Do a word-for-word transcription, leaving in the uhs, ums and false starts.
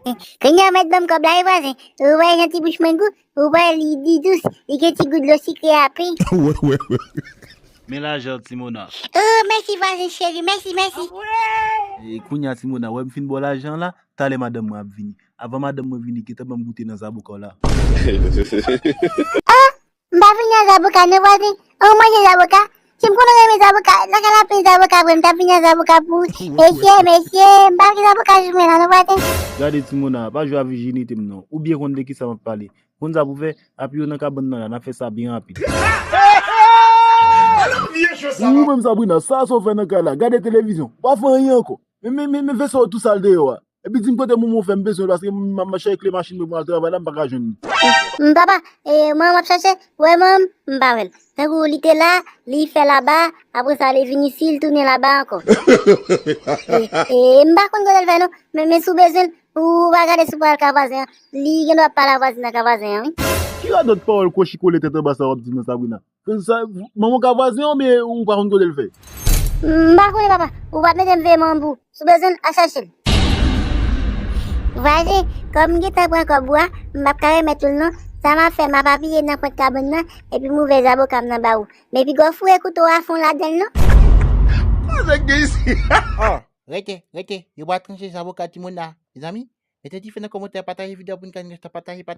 Kounye a w mèt ban m kòb la wi vwazen. Ou wè jan ti bouch mwen gou? Ou wè li, li dous, li gen ti gou dlo sikre apen. Men lajan Timona. Oh, mèsi vwazen cheri, mèsi, mèsi. E kounye a Timona, wè m fin ba w lajan la, talè madanm mwen ap vini. Avan madanm mwen vini, gentan ban m goute nan zaboka w la. M pa vini nan zaboka non vwazen. An manje zaboka. Si m konnen w renmen zaboka, lakay la plen zaboka vre, m t ap vini nan zaboka pou ou. Mesye, mesye, m pa vle zaboka sou mwen la non vwazen. Gade Timona, pa jwe a vijinite m non. Ou byen konn de kisa m ap pale. Konn sa pou fè, apiye w nan kabann nan la, n ap fè sa byen rapid. Ou menm Sabrina, sa sa w fè nan kay la? Gade televizyon, w pa fè anyen ankò. Men, men, men, men vese w tou sal deyò a. Epi di m kote momo fè m bezwen l paske m, m, m ap chache kle machin mwen pou m al travay la, m pa ka jwenn li. M papa, e, mwen m ap chache, wè mwen m pa wè l. Tankou li te la, li fè laba, apre sa li vin isi, li tounen laba ankò. E, e, m pa konn kote l fè non, men, men si w bezwen l, ou va gade si w pral ka vwazen an. Li gen dwa pale a vwazen nan ka vwazen an, wi. Ki radòt pawòl kwochi kole tèt anba sa w ap di m nan Sabrina? Sa, manman w ka vwazen an oubyen ou pa konn kote l fè? M pa konnen papa, ou pa t mete m veye manman pou ou. Si w bezwen l, al chache l. Vwazen, kòm m gentan pran kòb ou a, m p ap ka remèt ou l non. Sa m ap fè, m ap apiye nan pwent kabann nan, epi m ouvè zaboka m nan ba ou. Men piga w foure kouto a fon ladan l non. Sa k gen isi? Oh, rete, rete, yo pral tranche zaboka Timona, mezanmi. Mete dife nan kòmantè, pataje videyo pou n ka gen tan pataje, pataje.